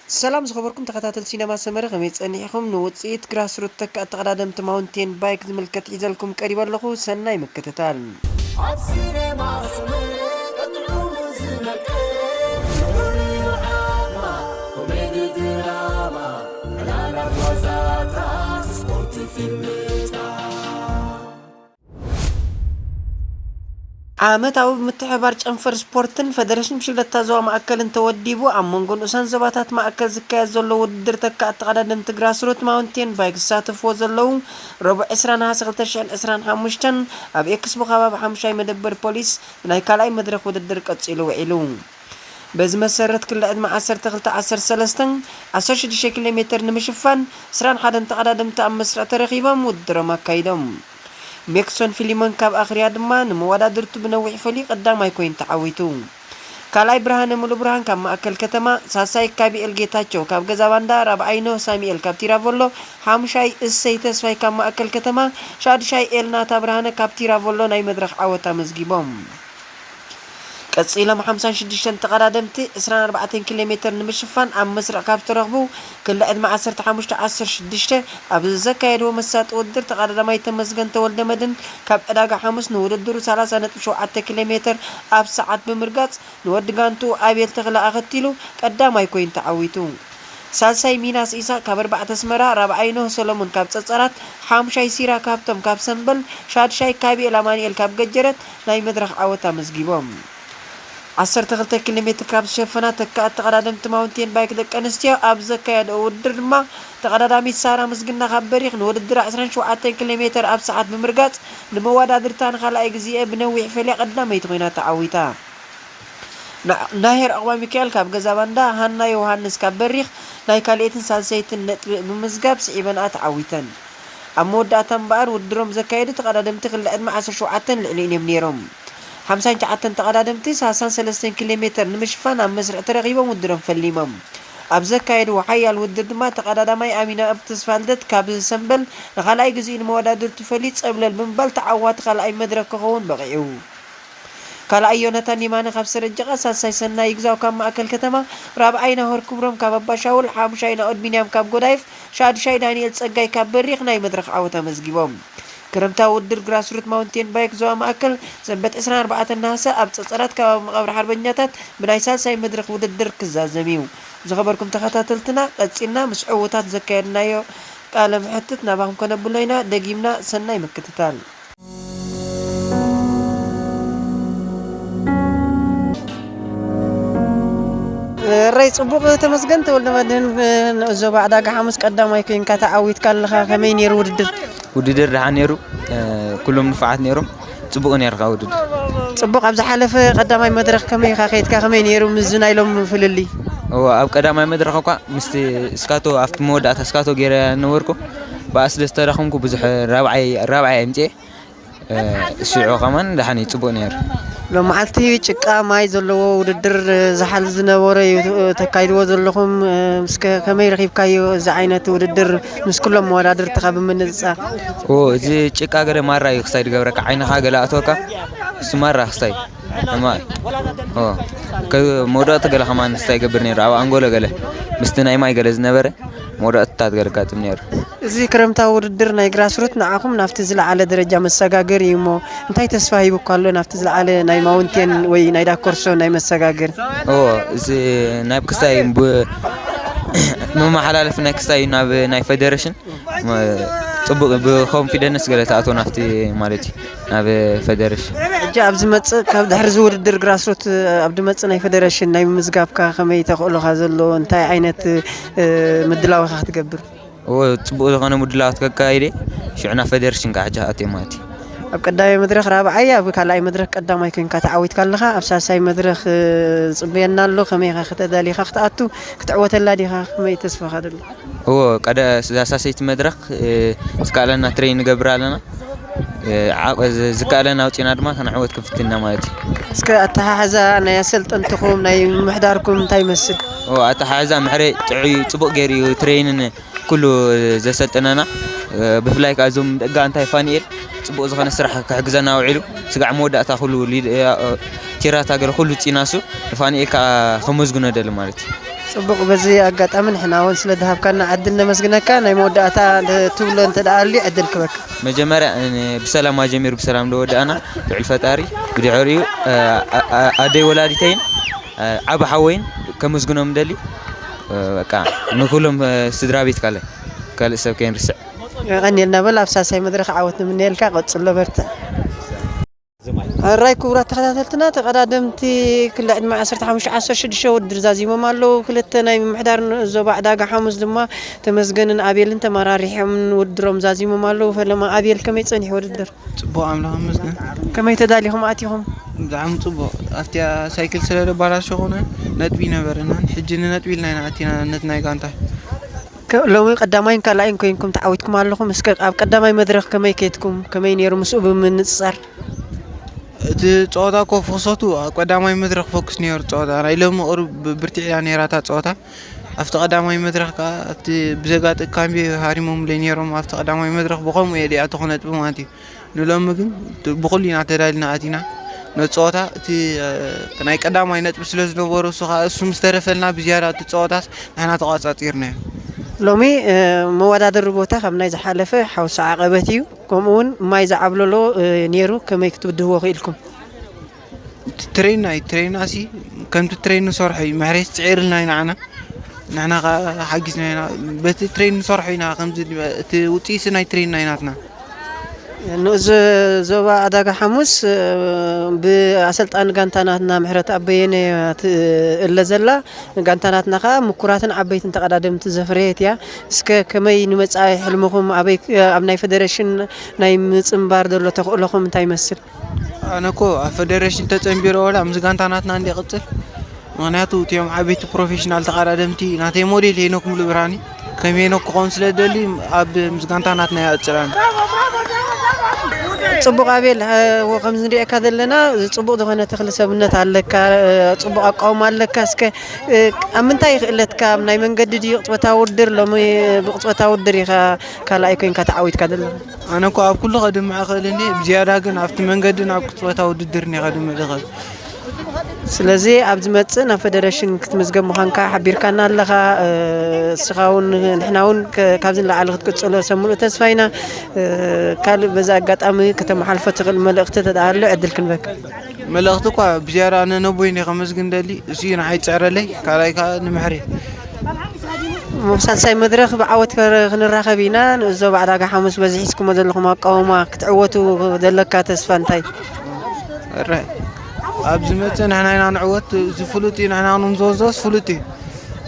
ሰላም ዝኸበርኩም ተኸታተልቲ ሲነማ ሰመረ፣ ከመይ ጸኒሕኹም? ንውጽኢት ግራስሩት ተካእቲ ተቐዳደምቲ ማውንቴን ባይክ ዝምልከት ሒዘልኩም ቀሪበ ኣለኹ። ሰናይ ምክትታል። ኣብ ሲነማ ሰመረ ቀጥዑ ዝነቅል፣ ኮሜዲ ድራማ፣ ዕላላት ዋዛታት፣ ስፖርት ፊልምታት። ዓመታዊ ብምትሕብባር ጨንፈር ስፖርትን ፈደረሽን ብሽክለታ ዞባ ማእከልን ተወዲቡ ኣብ መንጎ ንኡሳን ዞባታት ማእከል ዝካየድ ዘሎ ውድድር ተካእቲ ተቐዳደምቲ ግራስሩት ማውንቴን ባይክ ዝሳተፍዎ ዘለዉ ረቡዕ ዕስራ ነሓሰ ክልተ ሽሕን ዕስራን ሓሙሽተን ኣብ ኤክስፖ ከባቢ ሓሙሻይ መደበር ፖሊስ ናይ ካልኣይ መድረኽ ውድድር ቀጺሉ ውዒሉ። በዚ መሰረት ክሊ ዕድመ ዓሰርተ ክልተ ዓሰርተ ሰለስተ ዓሰርተ ሽዱሽተ ኪሎ ሜተር ንምሽፋን ዕስራን ሓደን ተቐዳደምቲ ኣብ መስርዕ ተረኺቦም ውድድሮም ኣካይዶም። ሜክሶን ፊሊሞን ካብ ኣኽርያ ድማ ንመወዳድርቱ ብነዊሕ ፈልዩ ቀዳማይ ኮይኑ ተዓዊቱ። ካልኣይ ብርሃነ ሙሉብርሃን ካብ ማእከል ከተማ፣ ሳልሳይ ካቢኤል ጌታቸው ካብ ገዛባንዳ፣ ራብዓይ ኖህ ሳሚኤል ካብ ቲራቮሎ፣ ሓሙሻይ እሰይ ተስፋይ ካብ ማእከል ከተማ፣ ሻድሻይ ኤልናታ ብርሃነ ካብ ቲራቮሎ ናይ መድረኽ ዓወት ኣመዝጊቦም። ቀጺሎም ሓምሳን ሽዱሽተን ተቐዳደምቲ ዕስራን ኣርባዕተን ኪሎ ሜተር ንምሽፋን ኣብ መስርዕ ካብ ዝተረኽቡ፣ ክሊ ዕድመ ዓሰርተ ሓሙሽተ ዓሰርተ ሽዱሽተ ኣብ ዘካየድዎ መሳጢ ውድድር፣ ተቐዳዳማይ ተመስገን ተወልደመድህን ካብ ዕዳጋ ሓሙስ ንውድድሩ ሰላሳ ነጥቢ ሸውዓተ ኪሎ ሜተር ኣብ ሰዓት ብምርጋጽ፣ ንወዲ ጋንትኡ ኣቤል ተኽለ ኣኸቲሉ ቀዳማይ ኮይኑ ተዓዊቱ። ሳልሳይ ሚናስ ኢሳቅ ካብ ኣርባዕተ ኣስመራ፣ ራብዓይ ኖህ ሰሎሞን ካብ ጸጸራት፣ ሓሙሻይ ሲራክ ሃብቶም ካብ ሰምበል፣ ሻድሻይ ካቢኤል ኣማኑኤል ካብ ገጀረት ናይ መድረኽ ዓወት ኣመዝጊቦም። ዓሰርተ ክልተ ኪሎ ሜትር ካብ ዝሸፈና ተካእቲ ተቐዳደምቲ ማውንቴን ባይክ ደቂ ኣንስትዮ ኣብ ዘካየድኦ ውድድር ድማ፣ ተቐዳዳሚት ሳራ ምስግና ካብ በሪኽ ንውድድር ዕስራን ሸውዓተን ኪሎ ሜትር ኣብ ሰዓት ብምርጋጽ፣ ንመወዳድርታ ንኻልኣይ ግዜ ብነዊሕ ፈልያ ቀዳመይቲ ኮይና ተዓዊታ። ና-፣ ናሄር ዑቕባሚካኤል ካብ ገዛባንዳ፣ ሃና ዮሃንስ ካብ በሪኽ ናይ ካልኣይትን ሳልሰይትን ነጥቢ ብምምዝጋብ ስዒበንኣ ተዓዊተን። ኣብ መወዳእታ እምበኣር ውድድሮም ዘካየዱ ተቐዳደምቲ ክሊ ዕድመ ዓሰርተ ሸውዓተን ልዕሊኡን እዮም ነይሮም። ሓምሳን ትሽዓተን ተቐዳደምቲ ሰላሳን ሰለስተን ኪሎ ሜተር ንምሽፋን ኣብ መስርዕ ተረኺቦም ውድድሮም ፈሊሞም። ኣብ ዘካየድዎ ሓያል ውድድር ድማ ተቐዳዳማይ ኣሚናኣብ ተስፋልደት ካብ ሰምበል ንኻልኣይ ግዜኡ ንመወዳድርቱ ፈልዩ ጸብለል ብምባል ተዓዋቲ ካልኣይ መድረኽ ክኸውን በቒዑ። ካልኣይ ዮናታን የማነ ካብ ሰረጀቓ፣ ሳልሳይ ሰናይ ይግዛው ካብ ማእከል ከተማ፣ ራብዓይ ናሆር ክብሮም ካብ ኣባሻውል፣ ሓሙሻይ ናኦድ ቢንያም ካብ ጎዳይፍ፣ ሻድሻይ ዳንኤል ጸጋይ ካብ በሪኽ ናይ መድረኽ ዓወት ኣመዝጊቦም። ክረምታዊ ውድድር ግራስሩት ማውንቴን ባይክ ዞባ ማእከል ሰንበት ዕስራን ኣርባዕተን ነሃሰ ኣብ ጸጸራት ከባቢ መቓብር ሓርበኛታት ብናይ ሳልሳይ መድረኽ ውድድር ክዛዘም እዩ። ዝኸበርኩም ተኸታተልትና፣ ቀጺልና ምስ ዕዉታት ዘካየድናዮ ቃለ መሕትት ናባኹም ከነብሎ ኢና። ደጊምና ሰናይ ምክትታል። እረይ፣ ጽቡቕ። ተመስገን ተወልደመድህን፣ ንኡስ ዞባ ዕዳጋ ሓሙስ ቀዳማይ ኮይንካ ተዓዊትካ ኣለኻ። ከመይ ነይሩ ውድድር? ውድድር ደሓን ነይሩ፣ እ፣ ኩሎም ንፉዓት ነይሮም። ጽቡቕ ነይሩ ከኣ ውድድር። ጽቡቕ። ኣብ ዝሓለፈ ቀዳማይ መድረኽ ከመይ ኢኻ ከይድካ? ከመይ ነይሩ ምስዚ ናይ ሎም ፍልልይ? እወ፣ ኣብ ቀዳማይ መድረኽ እኳ ምስቲ እስካቶ፣ ኣብቲ መወዳእታ እስካቶ ገይረ ነበርኩ። ብኣስ ደስ ተዳኸምኩ፣ ብዙሕ ራብዓይ፣ ራብዓይ ኣምጽኤ። እ፣ ሽዑ ከማን ደሓን እዩ፣ ጽቡቕ ነይሩ። ሎመዓልቲ ጭቃ ማይ ዘለዎ ውድድር፣ እ፣ ዝሓል ዝነበረ እዩ፣ እ፣ ተካይድዎ ዘለኹም። እ፣ እስከ ከመይ ረኺብካዮ እዚ ዓይነት ውድድር ምስ ኩሎም መወዳድርትኻ ብምንጽጻር? ኦ፣ እዚ ጭቃ ገለ ማራ እዩ ክስታይ ዝገብረካ፣ ዓይንኻ ገለ ኣትወካ፣ እሱ ማራ ክስታይ ሕማቕ እዩ። ኦ፣ ከ-፣ መውደቕቲ ገለ ከማን ክስታይ ይገብር ነይሩ፣ ኣብ ኣንጎሎ ገለ ምስቲ ናይ ማይ ገለ ዝነበረ መውደቕትታት ገለ ጋጥም ነይሩ። እዚ ክረምታዊ ውድድር ናይ ግራስሩት ንዓኹም ናብቲ ዝለዓለ ደረጃ መሰጋገሪ እዩ እሞ፣ እንታይ ተስፋ ሂቡካ ኣሎ ናብቲ ዝለዓለ ናይ ማውንቴን ወይ ናይ ዳኮርሶ ናይ መሰጋገሪ? ኦ፣ እዚ ናብ ክስታይ ብ-፣ መመሓላለፊ ናይ ክስታይ ናብ ናይ ፌደሬሽን፣ መ-፣ ጽቡቕ ብኮንፊደንስ ገለ ትኣትዎ ናብቲ ማለት እዩ፣ ናብ ፌደሬሽን። ሕጂ ኣብ ዝመጽእ፣ ካብ ድሕሪ እዚ ውድድር ግራስሩት ኣብ ዝመጽእ ናይ ፌደሬሽን ናይ ምምዝጋብካ ከመይ ተኽእሎኻ ዘሎ? እንታይ ዓይነት፣ እ፣ ምድላው ኢኻ ክትገብር? እወ፣ ጽቡቕ ዝኾነ ምድላዋት ከካይደ፣ ሽዑ ናብ ፌደሬሽን ከዓ ሕጂ ክኣቱ እየ ማለት እዩ። ኣብ ቀዳማይ መድረኽ ራብዓይ፣ ኣብ ካልኣይ መድረኽ ቀዳማይ ኮይንካ ተዓዊትካ ኣለኻ። ኣብ ሳልሳይ መድረኽ፣ እ፣ ዝጽበየና ኣሎ። ከመይ ኢኻ ከተዳሊ ኢኻ ክትኣቱ? ክትዕወተላ ዲኻ? ከመይ ተስፋኻ ዘሎ? እወ፣ ቀደ-፣ እዛ ሳልሰይቲ መድረኽ፣ እ፣ ዝከኣለና ትሬን ንገብር ኣለና። እ፣ ዓቕ-፣ ዝ-፣ ዝከኣለና ኣውጺእና ድማ ከነዕወት ክንፍትን ኢና ማለት እዩ። እስከ ኣተሓሕዛ ናይ ኣሰልጠንትኹም፣ ናይ ምምሕዳርኩም እንታይ ይመስል? እወ፣ ኣተሓሕዛ ምሕረ ጥዑይ፣ ጽቡቕ ገይሩ እዩ ትሬንን ኩሉ ዘሰልጥነና፣ እ፣ ብፍላይ ከኣ እዞም ደቂ ጋንታይ ፋኒኤል ጽቡቕ ዝኾነ ስራሕ ክሕግዘና ውዒሉ፣ ስጋዕ መወዳእታ ኩሉ ሊድ-፣ እ፣ እ፣ ቲራታ ገለ ኩሉ ጺናሱ ንፋኒኤል ከኣ ከመስግኖ ደሊ ማለት እዩ። ጽቡቕ፣ በዚ ኣጋጣሚ ንሕና እውን ስለ ዝሃብካና ዕድል ነመስግነካ። ናይ መወዳእታ ትብሎ እንተ ደኣ ኣልዩ ዕድል ክበካ። መጀመርያ ን-፣ ብሰላም ኣጀሚሩ ብሰላም ለወዳእና ልዑል ፈጣሪ ብድሕሪኡ፣ እ፣ ኣ-፣ ኣ-፣ ኣደይ ወላዲተይን፣ እ፣ ዓቢ ሓወይን ከመስግኖም ደሊ። እ፣ በቃ ንኩሎም፣ እ፣ ስድራ ቤት ካለ ካልእ ሰብ ከይንርስዕ። የቐንየልና በል። ኣብ ሳልሳይ መድረኽ ዓወት ንምነየልካ። ቀጽሎ፣ በርትዕ። ሕራይ ክቡራት ተኸታተልትና፣ ተቐዳደምቲ ክልተ ዕድመ ዓሰርተ ሓሙሽተ ዓሰርተ ሽዱሽተ ውድድር ዛዚሞም ኣለዉ። ክልተ ናይ ምምሕዳር ዞባ ዕዳጋ ሓሙስ ድማ ተመስገንን ኣቤልን ተመራሪሖም ውድድሮም ዛዚሞም ኣለዉ። ፈለማ ኣቤል፣ ከመይ ጸኒሑ ውድድር? ጽቡቕ፣ ኣምላኽ ይመስገን። ከመይ ተዳሊኹም ኣቲኹም? ብጣዕሚ ጽቡቕ። ኣብቲኣ ሳይክል ስለ ደባላሸኹና ነጥቢ ይነበረናን፣ ሕጂ ንነጥቢ ኢልና ኢና ኣቲና ነቲ ናይ ጋንታ። ከ-፣ ሎሚ ቀዳማይን ካልኣይን ኮይንኩም ተዓዊትኩም ኣለኹም። እስከ ኣብ ቀዳማይ መድረኽ ከመይ ከይድኩም? ከመይ ነይሩ ምስኡ ብምንጽጻር? እቲ ጸወታ እኮ ፍኽሰቱ ኣብ ቀዳማይ መድረኽ ፎክስ ነይሩ ጸወታ። ናይ ሎሚ ቁሩብ ብ-፣ ብርትዕ እያ ነይራ እታ ጸወታ። ኣብቲ ቀዳማይ መድረኽ ከኣ ኣብቲ ብዘጋጥም ካምቢ ሃሪሞምለይ ነይሮም። ኣብቲ ቀዳማይ መድረኽ ብኸምኡ እየ ዲኣ ተኾነ ነጥቢ ማለት እዩ። ንሎሚ ግን ት-፣ ብኹሉ ኢና ተዳሊና ኣቲና። ነቲ ጸወታ እቲ፣ እ፣ ናይ ቀዳማይ ነጥቢ ስለ ዝነበሩ እሱ ከኣ እሱ ምስ ተረፈልና ብዝያዳ እቲ ጸወታስ ንሕና ተቋጻጺርናዮ። ሎሚ፣ እ፣ መወዳደሪ ቦታ ካብ ናይ ዝሓለፈ ሓውሳ ዓቐበት እዩ። ከምኡ እውን ማይ ዝዓብለሎ፣ እ፣ ነይሩ። ከመይ ክትብድህዎ ክኢልኩም? እቲ ትሬን ናይ ትሬን ኣሲ ከምቲ ትሬን ንሰርሖ እዩ። ምሕሬስ ጽዒርልና እዩ ንዓና። ንሕና ከኣ ሓጊዝና ኢና። በቲ ትሬን ንሰርሖ ኢና። ከምዚ እቲ ውጽኢትሲ ናይ ትሬን ናይ ናትና። ንኡስ ዞባ ዕዳጋ ሓሙስ፣ እ፣ ብኣሰልጣኒ ጋንታ ናትና ምሕረት ኣበየነ እያ ትእለ ዘላ። ጋንታ ናትና ከኣ ምኩራትን ዓበይትን ተቐዳደምቲ ዘፍረየት እያ። እስከ ከመይ ንመጻኢ ሕልምኹም፣ ኣበይ፣ ኣብ ናይ ፈደረሽን ናይ ምጽንባር ዘሎ ተኽእሎኹም እንታይ ይመስል? ኣነ እኮ ኣብ ፈደረሽን ተጸንቢረ ወላ ምስ ጋንታ ናትና እንደ ይቕጽል። ምኽንያቱ እቲኦም ዓበይቲ ፕሮፌሽናል ተቐዳደምቲ ናተይ ሞዴል ሄኖክ ሙሉብርሃን እዩ። ከም ሄኖክ ክኸውን ስለ ዝደሊ ኣብ ምስ ጋንታ ናትና ይቕጽል ኣነ። ጽቡቕ ኣቤል፣ እ፣ ከምዚ ንሪኤካ ዘለና ጽቡቕ ዝኾነ ተኽሊ ሰብነት ኣለካ፣ እ፣ ጽቡቕ ኣቃውማ ኣለካ። እስከ፣ እ፣ ኣብ ምንታይ ይኽእለትካ? ኣብ ናይ መንገዲ ድዩ ቅጽበታዊ ውድድር? ሎሚ ብቅጽበታዊ ውድድር ኢኻ ካልኣይ ኮይንካ ተዓዊትካ ዘለኻ። ኣነ እኮ ኣብ ኩሉ ከድምዕ እኽእል እንድየ፣ ብዝያዳ ግን ኣብቲ መንገድን ኣብ ቅጽበታዊ ውድድርን እየ ከድምዕ ዝኽእል። ስለዚ ኣብ ዝመጽእ ናብ ፈደረሽን ክትምዝገብ ምዃንካ ሓቢርካና ኣለኻ። እ፣ እስኻ እውን ንሕና እውን ከ-፣ ካብዚ ንላዕሊ ክትቅጽሎ ሰብ ምሉእ ተስፋ ኢና። እ፣ ካልእ በዚ ኣጋጣሚ ከተመሓልፎ ትኽእል መልእኽቲ ተደኣ ኣሎ ዕድል ክንበካ። መልእኽቲ እኳ ብዝያዳ ኣነ ነቦይ እየ ከመስግን ደሊ፣ እሱ እዩ ንዓይ ዝጽዕረለይ፣ ካልኣይ ከኣ ንምሕሬ። ኣብ ሳልሳይ መድረኽ ብዓወት ከ-፣ ክንራኸብ ኢና። ንእዞ ባዕዳጋ ሓሙስ በዚ ሒዝኩሞ ዘለኹም ኣቃውማ ክትዕወቱ ዘለካ ተስፋ እንታይ? እረ፣ ኣብ ዝመጽእ ንሕና ኢና ንዕወት፣ እዚ ፍሉጥ እዩ። ንሕና ክንዞዞስ ፍሉጥ እዩ።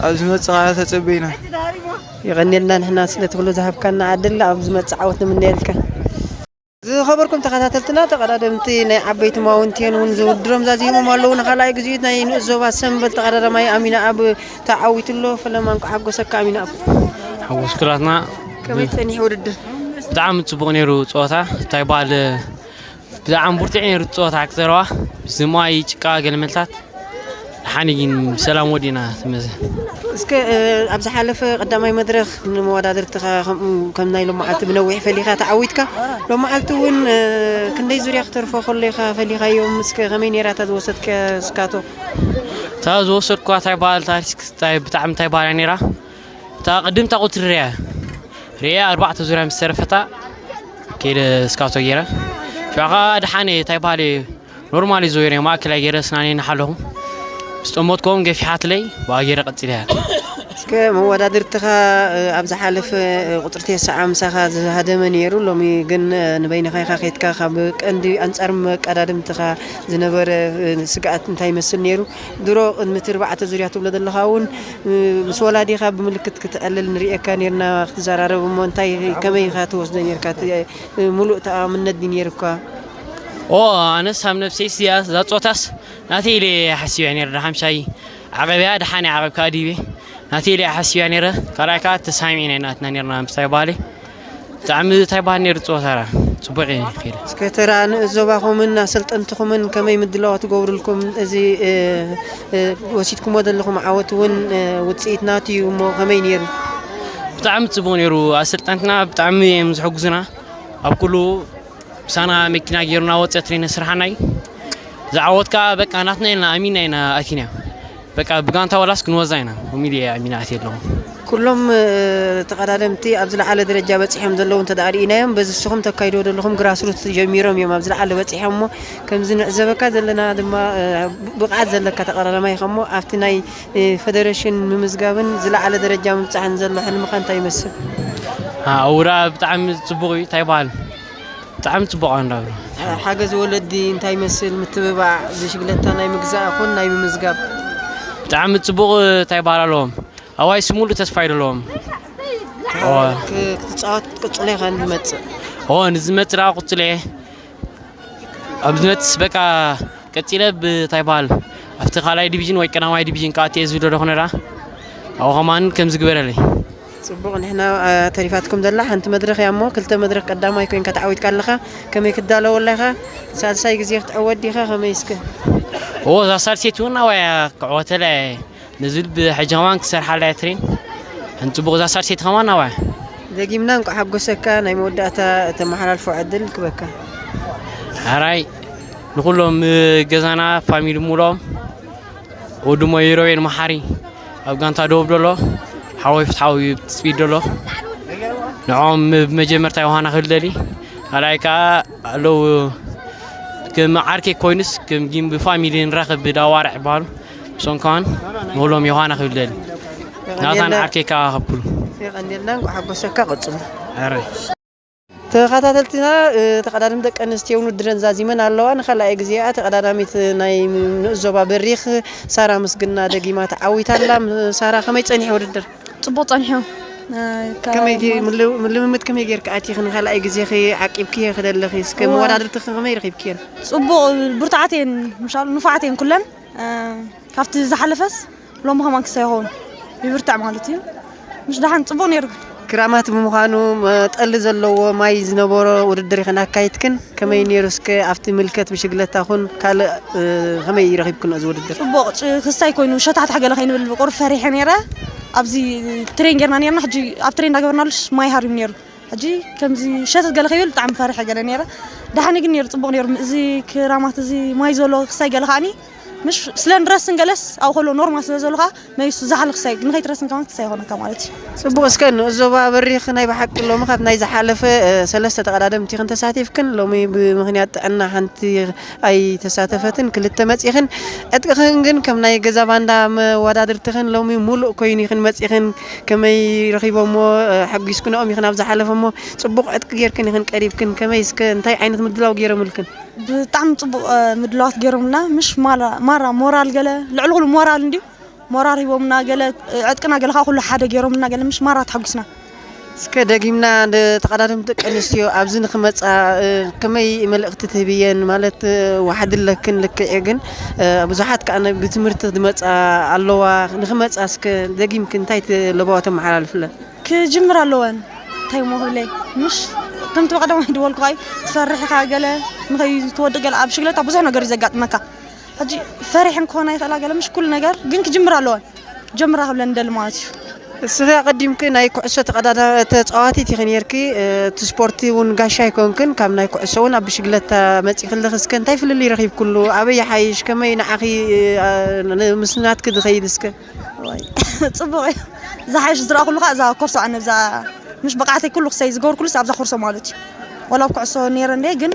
ኣብ ዝመጽእ ከኣ ተጸበዩና። የቐንየልና ንሕና ስለቲ ኩሉ ዝሃብካና ዕድል። ኣብ ዝመጽእ ዓወት ንምነየልካ። ዝኸበርኩም ተኸታተልትና፣ ተቐዳደምቲ ናይ ዓበይቲ ማውንቴን እውን ዝውድሮም ዛዚሞም ኣለዉ። ንኻልኣይ ግዜ ናይ ንኡስ ዞባ ሰምበል ተቐዳዳማይ ኣሚናኣብ ተዓዊቱ ኣሎ። ፈለማ እንኳዕ ሓጎሰካ ኣሚናኣብ። ሓጎስ ኩላትና። ከመይ ብ-፣ ጸኒሑ ውድድር? ብጣዕሚ ጽቡቕ ነይሩ ጸወታ። እንታይ በሃል፣ ብጣዕሚ ብርቱዕ ነይሩ ጸወታ። ክዘረባ ዝማይ ጭቃ ገለመልታት ሓኒ ግን ብሰላም ወዲእና ትመዘ። እስከ፣ እ፣ ኣብ ዝሓለፈ ቀዳማይ መድረኽ ንመወዳድርትኻ ከምኡ ከም ናይ ሎመዓልቲ ብነዊሕ ፈሊኻ ተዓዊትካ። ሎመዓልቲ እውን፣ እ፣ ክንደይ ዙርያ ክተርፎ ከሎ ኢኻ ፈሊኻዮም? እስከ ከመይ ነይራ እታ ዝወሰድካ ስካቶ? እታ ዝወሰድኳ እንታይ በሃል፣ እታ ሪስክ እንታይ ብጣዕሚ እንታይ በሃል እያ ነይራ። እታ ቅድም እታ ቁጽሪ ርያ፣ ርያ ኣርባዕተ ዙርያ ምስ ተረፈታ ከይደ ስካቶ ገይረ። ሽዑ ኸዓ ድሓነ እንታይ በሃል ኖርማል እዩ ዞይረ ማእከላይ ገይረ ስናነይ እናሓለኹ ምስ ጠመትኩም ገፊሓትለይ ብኣ ገይረ ቀጺለ እያ። እስከ መወዳድርትኻ፣ እ፣ ኣብ ዝሓለፈ፣ እ፣ ቁጽሪ ተስዓ ምሳኻ ዝሃደመ ነይሩ። ሎሚ ግን፣ እ፣ ንበይንኻ ኢኻ ኬድካ። ካብ ቀንዲ ኣንጻር መቀዳድምትኻ ዝነበረ፣ እ፣ ስግኣት እንታይ ይመስል ነይሩ? ድሮ ቅድሚ እቲ ኣርባዕተ ዙርያ ትብሎ ዘለኻ እውን፣ እ፣ ምስ ወላዲኻ ብምልክት ክትዕልል ንርእየካ ነይርና፣ ክትዘራረብ። እሞ እንታይ፣ ከመይ ኢኻ ትወስዶ ነይርካ? እቲ፣ እ፣ ሙሉእ ተኣማምነት ድዩ ነይሩካ? ኦ፣ ኣነስ ኣብ ነብሰይ እዚኣ፣ እዛ ጾታስ ናተይ ኢለ ሓሲበ ነይረ። ደሓምሻይ ዓቐብያ፣ ደሓን ዓቐብ ከኣ ዲበ ናተይ ኢለ ሓሲበ ነይረ። ካልኣይ ከኣ ተሳሚዕና ናትና ነይርና ምስታይ ባህሊ። ብጣዕሚ እንታይ ባህል ነይሩ ጸወታ ራ ጽቡቕ እዩ ከይደ። እስከ ተራ ንእዞባኹምን ኣሰልጠንትኹምን ከመይ ምድላው ትገብሩልኩም? እዚ፣ እ፣ እ፣ ወሲድኩሞ ዘለኹም ዓወት እውን፣ እ፣ ውጽኢት ናቱ እዩ እሞ ከመይ ነይሩ? ብጣዕሚ ጽቡቕ ነይሩ። ኣሰልጠንትና ብጣዕሚ እዮም ዝሕግዙና። ኣብ ኩሉ ምሳና መኪና ገይሩና ወጸ ትሬን ስራሕና እዩ። ዝዓወት ከኣ በቃ ናትና ኢልና ኣሚንና ኢና ኣቲና። በቃ ብጋንታ ዋላስ ክንወዛ ኢና። ሆሚል ኣሚናት የለኹም። ኩሎም ተቐዳደምቲ ኣብ ዝለዓለ ደረጃ በፂሖም ዘለዉ እንተ ርኢናዮም፣ በዚ ንስኹም ተካይዶ ዘለኹም ግራስሩት ጀሚሮም እዮም ኣብ ዝለዓለ በፂሖም። እሞ ከምዚ ንዕዘበካ ዘለና ድማ ብቕዓት ዘለካ ተቐዳዳማይ ኢኻ። እሞ ኣብቲ ናይ ፈደረሽን ምምዝጋብን ዝለዓለ ደረጃ ምብፃሕን ዘሎ ሕልምኻ እንታይ ይመስል? ኣውራ ብጣዕሚ ፅቡቕ እዩ። እንታይ ይበሃል? ብጣዕሚ ጽቡቕ ኣንዳብሎ። ሓገዝ ወለዲ እንታይ ይመስል? ምትብባዕ ብሽግለታ ናይ ምግዛእ ይኹን ናይ ምምዝጋብ? ብጣዕሚ ጽቡቕ እንታይ ይበሃል ኣለዎም። ኣዋይ ስሙሉ ተስፋ ይደለዎም። ክትጻወት ክትቅጽሎ ኢኻ ንመጽእ? ኦ ንዝመጽእ ደኣ ቅጽሎ እየ። ኣብ ዝመጽእ በቃ ቀጺለ ብታይ ይበሃል ኣብቲ ካልኣይ ዲቪዥን ወይ ቀዳማይ ዲቪዥን ክኣቱ እየ ዝብል ዶ ኾነ ደኣ ኣብኡ ከማን ከም ዝግበረለይ። ጽቡቕ፣ ንሕና ተሪፋትኩም ዘላ ሓንቲ መድረኽ እያ እሞ ክልተ መድረኽ ቀዳማይ ኮይንካ ተዓዊትካ ኣለኻ። ከመይ ክዳለወላ ኢኻ? ሳልሳይ ግዜ ክትዕወት ዲኻ? ከመይ እስከ? ኦ እዛ ሳልሰይቲ እውን ኣባያ ክዕወተላ እየ ንዝብል ብሕጂ ከማን ክሰርሓላ እየ ትሬን። ሕን ጽቡቕ እዛ ሳልሰይቲ ከማን ኣባያ። ደጊምና እንቋዕ ሓጎሰካ። ናይ መወዳእታ እተመሓላልፎ ዕድል ክበካ። ኣራይ ንኹሎም ገዛና ፋሚሊ ሙሎም ወዲ ሞይ ሮቤል መሓሪ ኣብ ጋንታ ደቡብ ደሎ ሓወይ ፍትሓዊ ስፒድ ደሎ ንዖም ብመጀመርታ ዮሃና ክልደሊ ካልኣይ ከዓ ኣለዉ ከም ዓርኬ ኮይኑስ ከም ጊም ብፋሚሊ ንራኸብ ብዳዋርዕ ይበሃሉ እሶም ከማን ንብሎም ዮሃና ክልደሊ ናታን ዓርኬ ከዓ ከብኩሉ የቐንየልና። እንኳ ሓጎሰካ። ቀጽሉ። ኣረ ተኸታተልትና ተቐዳደም ደቂ ኣንስትዮ ውድድረን ዛዚመን ኣለዋ። ንኻልኣይ ግዜኣ ተቐዳዳሚት ናይ ንኡስ ዞባ በሪኽ ሳራ ምስግና ደጊማ ተዓዊታ ኣላ። ሳራ ከመይ ጸኒሑ ውድድር? ጽቡቕ ጸኒሑ። ከመይ ልምምድ ከመይ ጌርክ ኣቲኺ ንኻልኣይ ግዜኺ ዓቂብክዮ ክደለኺ እስከ መወዳድርትኺ ከመይ ረኺብክየን? ጽቡቕ ብርቱዓት እየን ምሻሉ ንፉዓት እየን ኩለን። ካብቲ ዝሓለፈስ ሎሚ ከማን ክሳይ ይኸውን ይብርትዕ ማለት እዩ። ምሽ ደሓን ጽቡቕ ነይሩ። ክራማት ብምዃኑ ጠሊ ዘለዎ ማይ ዝነበሮ ውድድር ኢኽን ኣካይድክን ከመይ ነይሩ እስከ ኣብቲ ምልከት ብሽግለታ ኹን ካልእ ከመይ ረኺብክን እዚ ውድድር? ጽቡቕ ክሳይ ኮይኑ ሸታሕታሕ ገለ ከይንብል ብቁር ፈሪሐ ነይረ። ኣብዚ ትሬን ጌርና ነርና ሕጂ ኣብ ትሬን እንዳገበርናሉስ ማይ ሃሪም ነይሩ። ሕጂ ከምዚ ሸተት ገለ ከይብል ብጣዕሚ ፈሪሐ ገለ ነይረ። ደሓኒ ግን ነይሩ ጽቡቕ ነይሩ። እዚ ክራማት እዚ ማይ ዘሎ ክሳይ ገለ ከዓኒ ምሽ ስለ ንረስን ገለስ ኣብ ከሎ ኖርማል ስለ ዘሎ ከዓ መይሱ ዝሓለ ክሳይ ንኸይትረስን ከማን ክሳይ ይኾነካ ማለት እዩ። ጽቡቕ እስከ ንእዞባ በሪኽ ናይ ብሓቂ ሎሚ ካብ ናይ ዝሓለፈ ሰለስተ ተቐዳደምቲ ኢኽን ተሳቲፍክን ሎሚ ብምኽንያት ጥዕና ሓንቲ ኣይተሳተፈትን ክልተ መጺኽን ዕጥቅኽን ግን ከም ናይ ገዛ ባንዳ መወዳድርትኽን ሎሚ ሙሉእ ኮይኑ ኢኽን መጺኽን ከመይ ረኺቦሞ ሓጒስክንኦም ኢኽን ኣብ ዝሓለፈ እሞ ጽቡቕ ዕጥቂ ጌርክን ኢኽን ቀሪብክን ከመይ እስከ እንታይ ዓይነት ምድላው ገይሮምልክን? ብጣዕሚ ጽቡቕ ምድላዋት ገይሮምልና ምሽ ማራ ሞራል ገለ ልዕሊ ኩሉ ሞራል እንድዩ ሞራል ሂቦምና ገለ ዕጥቅና ገለ ከዓ ኩሉ ሓደ ገይሮምልና ገለ ምሽ ማራ ተሓጒስና። እስከ ደጊምና ንተቐዳደምቲ ደቂ ኣንስትዮ ኣብዚ ንክመፃ ከመይ መልእኽቲ ትህብየን ማለት ዋሕዲ ኣለክን ልክዕ እዩ ግን ብዙሓት ከዓ ብትምህርቲ ዝመፃ ኣለዋ ንክመፃ እስከ ደጊምክ እንታይ ለበዋ ተመሓላልፍለን? ክጅምር ኣለወን እንታይ ሞ ክብለይ ምሽ ከምቲ ቀዳማይ ድበልኩ እዩ ትፈርሕ ኢኻ ገለ ንኸይትወድእ ገለ ኣብ ሽግለታ ብዙሕ ነገር እዩ ዘጋጥመካ ሕጂ ፈሪሐን ክኾና ይኽእላ ገለ ምሽ ኩሉ ነገር ግን ክጅምር ኣለወን ጀምራ ክብለን ደሊ ማለት እዩ። እስኺ ኣቐዲምኪ ናይ ኩዕሶ ተቐዳዳ ተፃዋቲት ኢኺ ነይርኪ እቲ ስፖርቲ እውን ጋሻ ኣይኮንክን ካብ ናይ ኩዕሶ እውን ኣብ ብሽግለታ መፂኽልኽ እስከ እንታይ ፍልልይ ረኺብክሉ ኣበይ ይሓይሽ ከመይ ንዓኺ ምስ ናትኪ ዝኸይድ እስከ? ጽቡቕ እዩ ዝሓይሽ ዝረእኹሉ ከዓ እዛ ኮርሶ ኣነ ብዛ ምሽ ብቕዓተይ ኩሉ ክሰይ ዝገበርኩሉስ ኣብዛ ኮርሶ ማለት እዩ ወላ ኣብ ኩዕሶ ነይረ እንደ ግን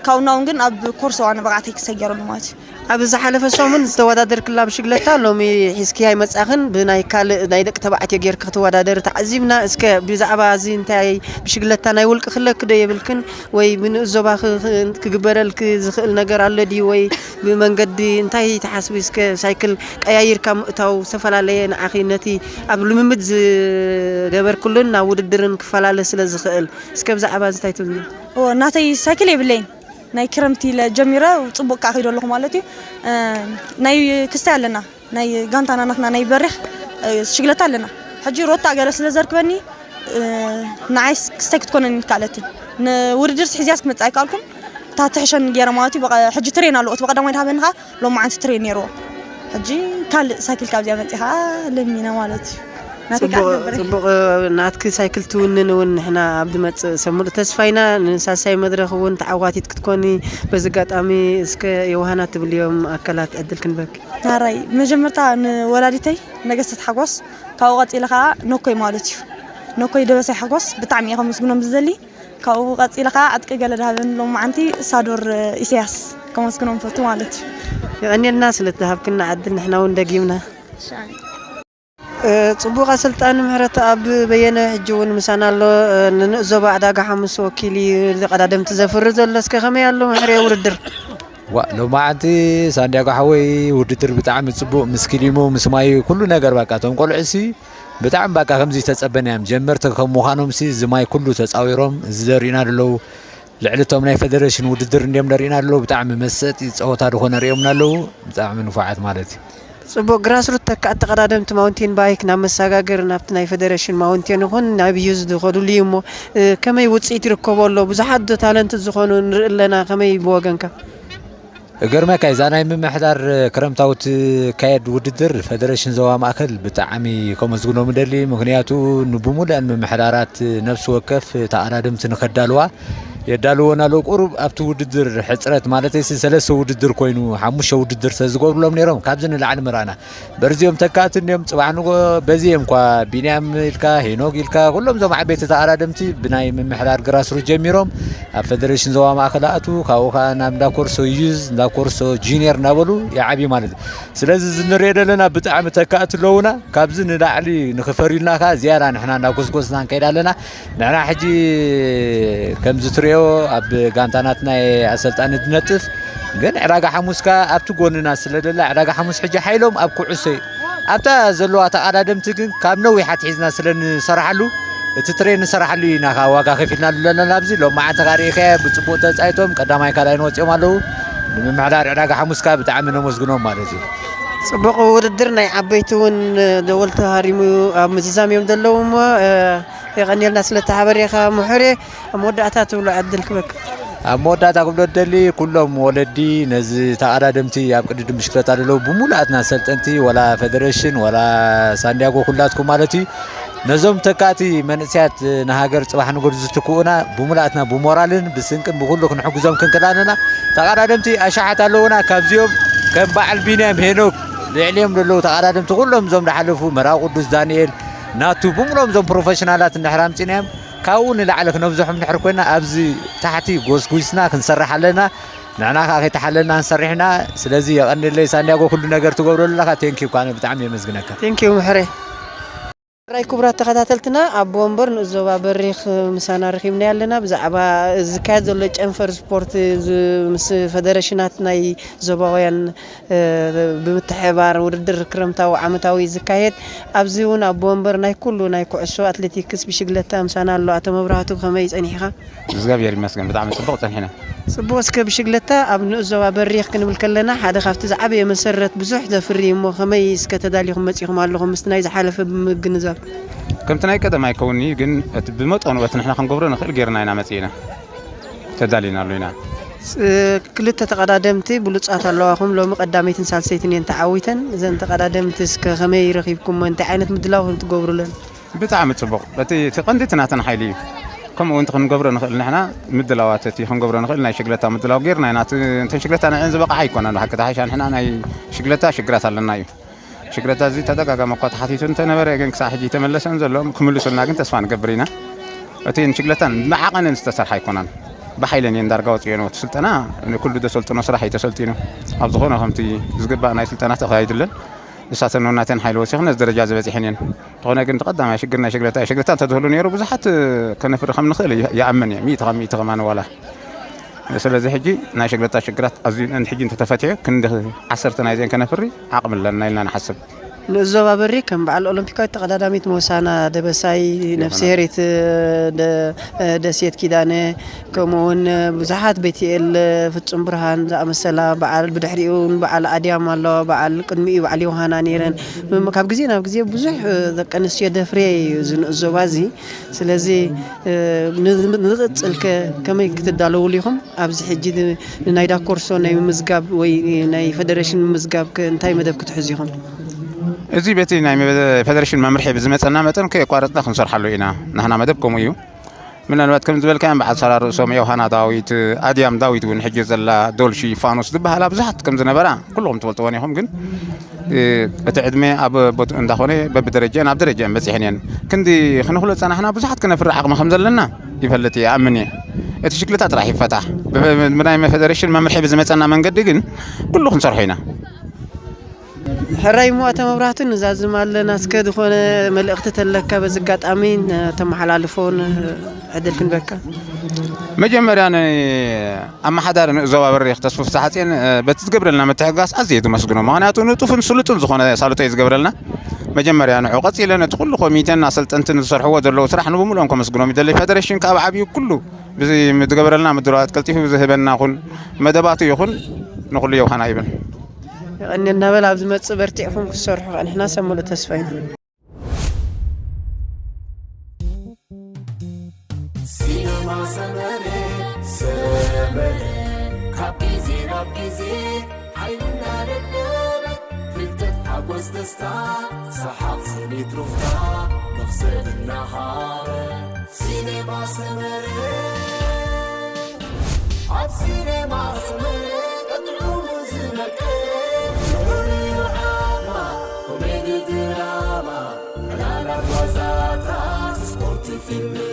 ካብኡ ናውን ግን ኣብ ኮርሶ ኣነ ብቕዓተይ ክሰይ ገይረሉ ማለት እዩ። ኣብ ዝሓለፈ ሰሙን ዝተወዳደርክላ ብሽግለታ ሎሚ ሒዝክያ ኣይመጻኽን ብናይ ካልእ ናይ ደቂ ተባዕትዮ ጌርክ ክትወዳደሪ ተዓዚብና እስከ ብዛዕባ እዚ እንታይ ብሽግለታ ናይ ውልቂ ክለክ ዶ የብልክን ወይ ብንኡስ ዞባ ክግበረልክ ዝኽእል ነገር ኣሎ ድዩ ወይ ብመንገዲ እንታይ ትሓስቢ እስከ ሳይክል ቀያይርካ ምእታው ዝተፈላለየ ንዓኺ ነቲ ኣብ ልምምድ ዝገበርክሉን ናብ ውድድርን ክፈላለ ስለ ዝኽእል እስከ ብዛዕባ እዚ እንታይ ትብሊ? ናተይ ሳይክል የብለይን ናይ ክረምቲ ኢለ ጀሚረ ጽቡቅ ከዓ ከይዶ ኣለኹ ማለት እዩ ናይ ክስታይ ኣለና ናይ ጋንታና ናትና ናይ በሪኽ ሽግለታ ኣለና ሕጂ ሮታ ገለ ስለ ዘርክበኒ ንዓይ ክስታይ ክትኮነኒ ይከኣለትን ንውድድር ስሒዝያስ ክመፅእ ኣይከኣልኩን እታ ትሕሸን ገይረ ማለት እዩ ሕጂ ትሬን ኣለዎ እቲ ብቀዳማይ ድሃበኒ ከዓ ሎማዓንቲ ትሬን ነይርዎ ሕጂ ካልእ ሳይክል ካብዚኣ መፂኻ ለሚነ ማለት እዩ። ናተይ ከዓ ጽቡቕ፣ ትነብር። ጽቡቕ። ናትኪ ሳይክል ትውንን እውን ንሕና ኣብ ዝመጽእ ሰብ ሙሉእ ተስፋ ኢና። ንሳልሳይ መድረኽ እውን ተዓዋቲት ክትኮኒ በዚ ኣጋጣሚ እስከ የውሃና ትብልዮም ኣካላት ዕድል ክንበኪ። ታራይ መጀመርታ ንወላዲተይ ነገስት ሓጎስ፣ ካብኡ ቀጺለ ከዓ ነኮይ ማለት እዩ። ነኮይ ደበሳይ ሓጎስ ብጣዕሚ እየ ከመስግኖም ዝደሊ። ካብኡ ቀጺለ ከዓ ዕጥቂ ገለ ድሃበኒ ሎማዓንቲ ሳዶር ኢሳያስ ከመስግኖም ፈቱ ማለት እዩ። የቐንየልና ስለ እትሃብክና ዕድል ንሕና እውን ደጊምና። ጽቡቕ ኣሰልጣኒ ምሕረት ኣብ በየነ ሕጂ እውን ምሳና ኣሎ። ንንእዞባ ዕዳጋ ሓሙስ ወኪል እዩ ቀዳደምቲ ዘፍሪ ዘሎ። እስከ ከመይ ኣሎ ምሕሬ ውድድር? ዋ ሎማዓንቲ ሳንዲያጎ ሓወይ ውድድር ብጣዕሚ ጽቡቕ፣ ምስ ኪሊሙ ምስ ማዩ ኩሉ ነገር በቃ እቶም ቆልዑ ሲ ብጣዕሚ በቃ ከምዚ ተጸበናዮም ጀመርቲ ከም ምዃኖም ሲ እዚ ማይ ኩሉ ተጻዊሮም እዚ ዘሪእና ኣለዉ። ልዕሊ እቶም ናይ ፈደረሽን ውድድር እንዲዮም ደሪእና ኣለዉ። ብጣዕሚ መሰጢ ጸወታ ዝኾነ ርእዮምና ኣለዉ። ብጣዕሚ ንፉዓት ማለት እዩ። ጽቡቕ። ግራስሩት ተካእቲ ቀዳደምቲ ማውንቴን ባይክ ናብ መሰጋገሪ ናብቲ ናይ ፈደረሽን ማውንቴን ይኹን ናብ ዩዝ ዝኸዱሉ እዩ እሞ፣ እ፣ ከመይ ውጽኢት ይርከቦ ኣሎ? ብዙሓት ዶ ታለንት ዝኾኑ ንርኢ ኣለና። ከመይ ብወገንካ? እገርመካ እዛ ናይ ምምሕዳር ክረምታዊ ትካየድ ውድድር ፈደረሽን ዞባ ማእከል ብጣዕሚ ከመስግኖም እደሊ። ምኽንያቱ ንብሙሉአን ምምሕዳራት ነፍሲ ወከፍ ተቐዳደምቲ ንኸዳልዋ የዳልወን ኣለዉ። ቁሩብ ኣብቲ ውድድር ሕጽረት ማለተይሲ ሰለስተ ውድድር ኮይኑ ሓሙሽተ ውድድር ተዝገብሩሎም ነይሮም ካብዚ ንላዕሊ ምረኣና። በርዚኦም ተካእቲ እንዲዮም ጽባሕ ንጎ በዚ እዮም እኳ ቢንያም ኢልካ ሄኖግ ኢልካ ኩሎም እዞም ዓበይቲ ተቐዳደምቲ ብናይ ምምሕዳር ግራስሩት ጀሚሮም ኣብ ፈደሬሽን ዞባ ማእከል ኣእትዉ ካብኡ ከዓ ናብ እንዳኮርሶ ዩዝ እንዳኮርሶ ጁኒየር እናበሉ ይዓብዩ ማለት እዩ። ስለዚ እዚ ንሪኦ ዘለና ብጣዕሚ ተካእቲ ኣለዉና። ካብዚ ንላዕሊ ንኽፈርዩልና ከዓ ዝያዳ ንሕና እናጎስጎስና ንከይድ ኣለና። ንሕና ሕጂ ከምዚ ትሪኦ ኣብ ጋንታናት ናይ ኣሰልጣኒ ዝነጥፍ ግን ዕዳጋ ሓሙስ ከዓ ኣብቲ ጎንና ስለ ደላ ዕዳጋ ሓሙስ ሕጂ ሓይሎም ኣብ ኩዕሶ እዩ። ኣብታ ዘለዋ ተቐዳደምቲ ግን ካብ ነዊሕ ኣትሒዝና ስለ ንሰርሓሉ እቲ ትሬን ንሰርሓሉ ኢና ከዓ ዋጋ ከፊልና ኣለና። ኣብዚ ሎማዓንቲ ከዓ ርኢኻዮ ብፅቡቅ ተፃይቶም ቀዳማይ ካልኣይን ወፂኦም ኣለዉ። ንምምሕዳር ዕዳጋ ሓሙስ ከዓ ብጣዕሚ ነመስግኖም ማለት እዩ። ፅቡቕ ውድድር ናይ ዓበይቲ እውን ደወል ተሃሪሙ ኣብ ምዝዛም እዮም ዘለዉ እሞ የቐንየልና ስለ ተሓበሬኻ ምሑሬ። ኣብ መወዳእታ ትብሎ ዕድል ክበክ ኣብ መወዳእታ ክብሎ ደሊ ኩሎም ወለዲ ነዚ ተቐዳደምቲ ኣብ ቅድድም ብሽክለታ ዘለዉ ብሙሉኣትና ሰልጠንቲ ወላ ፈደሬሽን ወላ ሳንዲያጎ ኩላትኩም ማለት እዩ ነዞም ተካእቲ መንእሰያት ንሃገር ጽባሕ ንጎድ ዝትክኡና ብሙሉኣትና ብሞራልን ብስንቅን ብኩሉ ክንሕግዞም ክንክእል ኣለና። ተቐዳደምቲ ኣሻሓት ኣለዉና። ካብዚኦም ከም በዓል ቢንያም ሄኖክ ልዕሊኦም ዘለዉ ተቐዳደምቲ ኩሎም እዞም ዝሓለፉ መራዊ ቅዱስ ዳንኤል ናቱ ብምሎም እዞም ፕሮፌሽናላት እንድሕር ኣምፂናዮም ካብኡ ንላዕሊ ክነብዝሖም እንድሕር ኮይና ኣብዚ ታሕቲ ጎስጉስና ክንሰርሕ ኣለና። ንዕና ከዓ ከይተሓለልና ንሰርሕ ኢና። ስለዚ የቐንለይ ሳንዲያጎ ኩሉ ነገር ትገብሮ ኣለኻ። ቴንኪዩ እኳ ብጣዕሚ የመስግነካ። ቴንኪዩ ምሕሬ። ራይ ክቡራት ተኸታተልትና ኣብ ወንበር ንእዞባ በሪኽ ምሳና ረኺብና ኣለና ብዛዕባ ዝካየድ ዘሎ ጨንፈር ስፖርት ዝ- ምስ ፈደረሽናት ናይ ዞባውያን እ፣ ብምትሕብባር ውድድር ክረምታዊ ዓመታዊ ዝካየድ ኣብዚ እውን ኣብ ወንበር ናይ ኩሉ ናይ ኩዕሶ ኣትሌቲክስ ብሽግለታ ምሳና ኣሎ። ኣቶ መብራህቱ ከመይ ጸኒሕኻ? እግዚኣብሔር ይመስገን ብጣዕሚ ጽቡቕ ጸኒሕና። ጽቡቕ። እስከ ብሽግለታ ኣብ ንኡስ ዞባ በሪኽ ክንብል ከለና ሓደ ካብቲ ዝዓበየ መሰረት ብዙሕ ዘፍሪ እሞ ከመይ እስከ ተዳሊኹም መጺኹም ኣለኹም ምስቲ ናይ ዝሓለፈ ብምግንዛብ? ከምቲ ናይ ቀደም ኣይከውን እዩ ግን እቲ ብመጠኑ በቲ ንሕና ክንገብሮ ንኽእል ጌርና ኢና መጺእና። ተዳሊና ኣሎ ኢና። ስ- ክልተ ተቐዳደምቲ ብሉጻት ኣለዋኹም ሎሚ ቀዳመይትን ሳልሰይትን እየን ተዓዊተን። እዘን ተቐዳደምቲ እስከ ከመይ ረኺብኩሞ እንታይ ዓይነት ምድላው ከም ትገብሩለን? ብጣዕሚ ጽቡቕ። እቲ እቲ ቀንዲ እቲ ናተን ሓይሊ እዩ። ከምኡ እውን ክንገብሮ ንኽእል ንሕና ምድላዋት እቲ ክንገብሮ ንኽእል ናይ ሽግለታ ምድላው ጌርና ኢና። እቲ እንተን ሽግለታ ንዕን ዝበቕዓ ኣይኮናን ብሓቂ ተሓሻ ንሕና ናይ ሽግለታ ሽግራት ኣለና እዩ። ሽግለታ እዚ ተደጋጋሚ እኳ ተሓቲቱ እንተነበረ ግን ክሳዕ ሕጂ ኣይተመለሰን ዘሎ። ክምልሱልና ግን ተስፋ ንገብር ኢና። እቲ ንሽግለታን ብዓቐንን ዝተሰርሓ ኣይኮናን። ብሓይለን እየን ዳርጋ ወፅኦንዎ። እቲ ስልጠና ንኩሉ ዘሰልጥኖ ስራሕ እዩ ተሰልጢኑ። ኣብ ዝኾነ ከምቲ ዝግባእ ናይ ስልጠና ተኻይዱለን። ንሳተን እውን ናተን ሓይሊ ወሲኽን ነዚ ደረጃ ዝበፂሐን እየን። ዝኾነ ግን እቲ ቀዳማይ ሽግር ናይ ሽግለታ እዩ። ሽግለታ እንተዝህሉ ነይሩ ብዙሓት ከነፍሪ ከም ንኽእል ይኣምን እየ። ሚእቲ ካብ ሚእቲ ከማን ዋላ ስለዚ ሕጂ ናይ ሸግለታ ሽግራት ኣዝዩ ንሕጂ እንተተፈትሑ ክንዲ ዓሰርተ ናይዘን ከነፍሪ ዓቕሚ ኣለና ኢልና ንሓስብ። ንእዞባ በሪ ከም በዓል ኦሎምፒካዊት ተቐዳዳሚት ሞሳና ደበሳይ፣ ነፍስሄሪት ደሴት ኪዳነ፣ ከምኡ እውን ብዙሓት ቤትኤል ፍጹም ብርሃን ዝኣመሰላ በዓል ብድሕሪኡ እውን በዓል ኣድያም ኣለዋ፣ በዓል ቅድሚኡ በዓል ዮሃና ነይረን። ካብ ግዜ ናብ ግዜ ብዙሕ ደቂ ኣንስትዮ ደፍርየ እዩ እዚ ንእዞባ እዚ። ስለዚ ንቕጽል ከ ከመይ ክትዳለውሉ ኢኹም? ኣብዚ ሕጂ ንናይ ዳኮርሶ ናይ ምምዝጋብ ወይ ናይ ፈደረሽን ምምዝጋብ ከ እንታይ መደብ ክትሕዙ ኢኹም? እዚ በቲ ናይ መበ- ፌደሬሽን መምርሒ ብዝመፀና መጠን ከየቋረፅና ክንሰርሓሉ ኢና። ናህና መደብ ከምኡ እዩ። ምናልባት ከም ዝበልካዮም በዓል ሰራ ርእሶም፣ ዮሃና ዳዊት፣ ኣድያም ዳዊት እውን ሕጂ ዘላ ዶልሺ ፋኖስ ዝበሃላ ብዙሓት ከም ዝነበራ ኩልኹም ትፈልጥዎን ኢኹም። ግን እቲ ዕድመ ኣብ ቦት እንዳኾነ በብደረጃን ኣብ ደረጃን በፂሐን እየን። ክንዲ ክንኽሎ ዝፀናሕና ብዙሓት ክነፍሪ ዓቕሚ ከም ዘለና ይፈልጥ እየ፣ ኣምን እየ። እቲ ሽግልታ ጥራሕ ይፈታሕ። ብናይ ፌደሬሽን መምርሒ ብዝመፀና መንገዲ ግን ኩሉ ክንሰርሖ ኢና። ሕራይ እሞ ኣቶ መብራህቱ ንዛዝም ኣለና። እስከ ዝኾነ መልእኽቲ ተለካ በዚ ኣጋጣሚ ተመሓላልፎን ዕድል ክንበካ። መጀመርያ ንኣመሓዳሪ ንእዞባ በሪኽ ተስፉ ፍስሓፅየን በቲ ዝገብረልና ምትሕጋስ ኣዝየ ዝመስግኖ። ምኽንያቱ ንጡፍን ስሉጥን ዝኾነ ሳልጦ እዩ ዝገብረልና። መጀመርያ ንዑ ቀፂለ ነቲ ኩሉ ኮሚቴን ኣሰልጠንትን ዝሰርሕዎ ዘለዉ ስራሕ ንብምሉኦም ከመስግኖም ይደሊ። ፌደሬሽን ካብ ዓብዩ ኩሉ ብዚ ዝገበረልና ምድላዋት ቀልጢፉ ብዝህበና ኩን መደባቱ ይኹን ንኹሉ የውሃና ይብል። የቐንየልና በል። ኣብ ዝመፅእ በርቲዕኩም ክትሰርሑ ከኣ ንሕና ሰብ ሙሉእ ተስፋ ኢና። ሲነማ ሰመረ ሰመረ ካብ ግዜ ናብ ግዜ ሓይሉ እናደለበ ፍልጠት ሓጎስ ደስታ ሰሓቕ ስኒት ሩፍታ መኽሰብ እናሃበ ሲነማ ሰመረ ኣብ ሲነማ ሰመረ ቀጥዑ ዝነቀ ፍሉይ ዓማ ኮሜዲ ድራማ ዕላላት ዋዛታት ስፖርት ፊልም